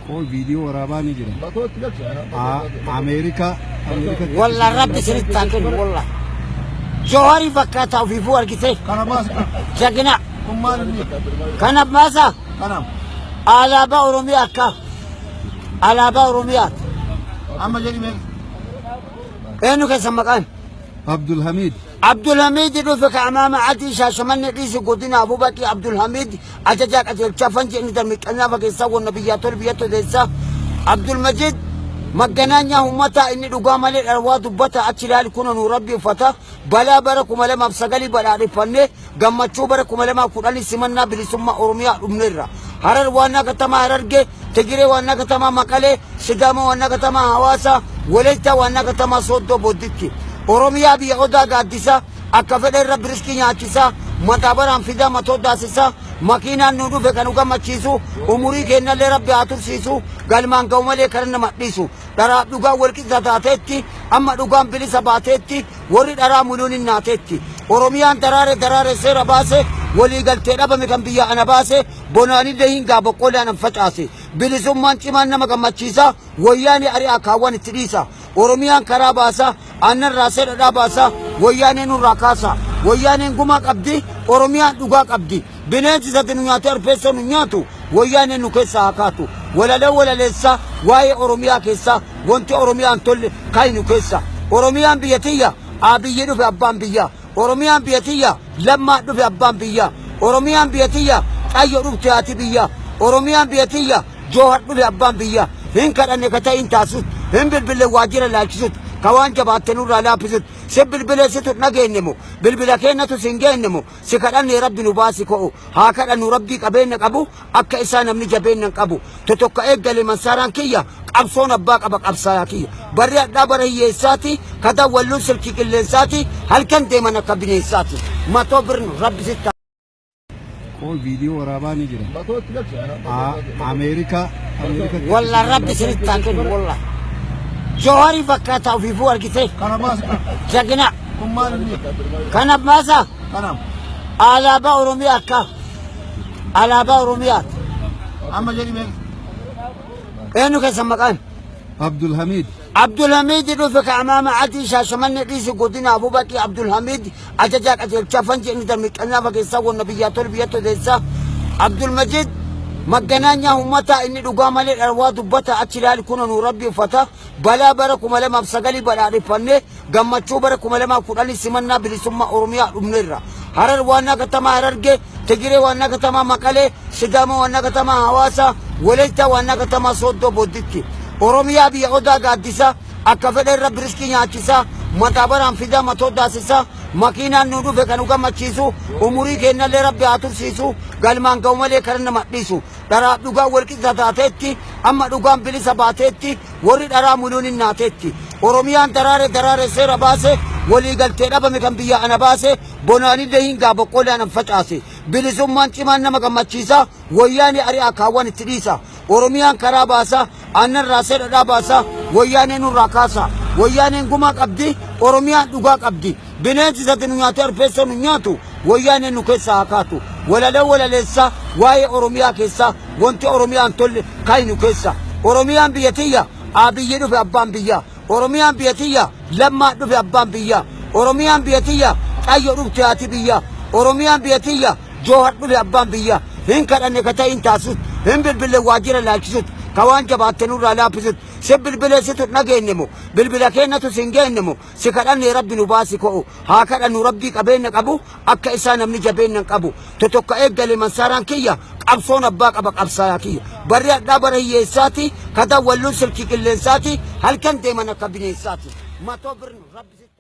Qoy, viidiyoo waraabaa ni jira. Ameerikaa Ameerikatti. Walla Rabbi isinitti haa kennu walla. Jawaarii fakkaataa ofiifuu argite. Kana baas. Jagina. Kun maal inni? Kana baasa. Kana. Alaabaa Oromiyaa akka. Alaabaa Oromiyaati. Amma jedhi mee. Eenyu keessa maqaan? Abdulhamid. Abdulhamid dhufe ka amaama adii Shaashamanne dhiisi godina Abubakii. Abdulhamid ajajaa qajeelchaa fanji inni darmiqqanyaa fageessaa wanna biyyaa tolu biyya toleessaa. Abdulmajid magganaanyaa uummataa inni dhugaa malee dharwaa dubbata achi ilaali kuna nuu Rabbi uffata. Balaa bara 2009 badhaadheffannee gammachuu bara 2010 simannaa bilisummaa Oromiyaa dhumneerra. Harar waannaa katamaa Harargee, Tigiree waannaa katamaa Maqalee, Sidaama waannaa katamaa Hawaasaa, Walaayittaa waannaa katamaa Sooddoo Boodditti. Oromiyaa biyya odaa gaaddisaa, akka fedhe irra biriskii nyaachisaa, mataa baraan fidaa matoo daasisaa, makiinaan nu dhufe kan nu gammachiisu, umurii keenyallee Rabbi haa tursiisu, galmaan ga'u malee kan nama dhiisu. Dharaa dhugaan walqixa taateetti, amma dhugaan bilisa baateetti, warri dharaa muluun hin naateetti. Oromiyaan daraare daraare seera baase, waliigaltee dhabame kan biyya ana baase, bonaanillee hin gaa boqqoollee anan facaase. Bilisummaan cimaan nama gammachiisa, wayyaanee ari'aa kaawwan itti dhiisa. Oromiyaan karaa baasa, aannan raasee dhadhaa baasa, wayyaanee nurraa kaasa. Wayyaaneen gumaa qabdi, Oromiyaan dhugaa qabdi. Bineensi isatti nu nyaatee arfeessoo nu nyaatu, wayyaaneen nu keessaa haa kaatu. Walalee walaleessaa waa'ee Oromiyaa keessaa wanti Oromiyaan tolle kayi nu keessa. Oromiyaan biyya tiyya, Abiyyi dhufe abbaan biyyaa. Oromiyaan biyya tiyya, Lammaa dhufe abbaan biyyaa. Oromiyaan biyya tiyya, Xayyo dhufte haati biyyaa. Oromiyaan biyya tiyya, Joohar dhufe abbaan biyyaa. Hin kadhanne ka ta'in taasisut, hin bilbille waajjira laalchisut, ka waan jabaatte nurraa laaffisut. Si bilbilee situ dhageenye moo, bilbila keenyatu sin geenye moo, si kadhanne Rabbi nu baasi ko'u. Haa kadhannu Rabbii qabeenya qabu, akka isaa namni jabeenya hin qabu. Totokka eeggale mansaaraan kiyya, qabsoon abbaa qaba qabsaayaa kiyya. Barri hadhaa bara hiyyeessaati, kada walluun silkii qilleensaati, halkan deeman akka bineensaati. Matoo birnu Rabbi sitti. Qoy, viidiyoo waraabaa ni jira. Ameerikaa Ameerikatti. Walla Rabbi isinitti haa kennu walla. Jawaarii fakkaataa ofiifuu argite. Kana baas. Jagina. Kun maal inni? Kana baasa. Kana. Alaabaa Oromiyaa akka. Alaabaa Oromiyaati. Amma jedhi mee. Eenyu keessa maqaan? Abdulhamid. Abdulhamid dhufe ka amaama adii Shaashamanne dhiisi godina Abubakii. Abdulhamid ajajaa qajeelchaa fanji inni darmiqqanyaa fageessaa wanna biyyaa tolu biyya toleessaa. Abdulmajid magganaanyaa uummataa inni dhugaa malee dharwaa dubbata achi ilaali kuna nuu Rabbi uffata. Balaa bara 2009 badhaadheffannee gammachuu bara 2010 simannaa bilisummaa Oromiyaa dhumneerra. Harar waannaa katamaa Harargee, Tigiree waannaa katamaa Maqalee, Sidaama waannaa katamaa Hawaasaa, Walaayittaa waannaa katamaa Sooddoo Boodditti. Oromiyaa biyya odaa gaaddisaa, akka fedhe irra biriskii nyaachisaa, mataa baraan fidaa matoo daasisaa, makiinaan nu dhufe kan nu gammachiisu, umurii keenyallee Rabbi haa tursiisu, galmaan ga'u malee kan nama dhiisu. Dharaa dhugaan walqixa taateetti, amma dhugaan bilisa baateetti, warri dharaa muluun hin naateetti. Oromiyaan daraare daraare seera baase, waliigaltee dhabame kan biyya ana baase, bonaanillee hin gaa boqqoollee anan facaase. Bilisummaan cimaan nama gammachiisa, wayyaanee ari'aa kaawwan itti dhiisa. Oromiyaan karaa baasa, aannan raasee dhadhaa baasa, wayyaanee nurraa kaasa. Wayyaaneen gumaa qabdi, Oromiyaan dhugaa qabdi. Bineensi isatti nu nyaatee arfeessoo nu nyaatu, wayyaaneen nu keessaa haa kaatu. Walalee walaleessaa waa'ee Oromiyaa keessaa wanti Oromiyaan tolle kayi nu keessa. Oromiyaan biyya tiyya, Abiyyi dhufe abbaan biyyaa. Oromiyaan biyya tiyya, Lammaa dhufe abbaan biyyaa. Oromiyaan biyya tiyya, Xayyo dhufte haati biyyaa. Oromiyaan biyya tiyya, Joohar dhufe abbaan biyyaa. Hin kadhanne ka ta'in taasisut, hin bilbille waajjira laalchisut, ka waan jabaatte nurraa laaffisut. Si bilbilee situ dhageenye moo, bilbila keenyatu sin geenye moo, si kadhanne Rabbi nu baasi ko'u. Haa kadhannu Rabbii qabeenya qabu, akka isaa namni jabeenya hin qabu. Totokka eeggale mansaaraan kiyya, qabsoon abbaa qaba qabsaayaa kiyya. Barri hadhaa bara hiyyeessaati, kada walluun silkii qilleensaati, halkan deeman akka bineensaati. Matoo birnu Rabbi sitti.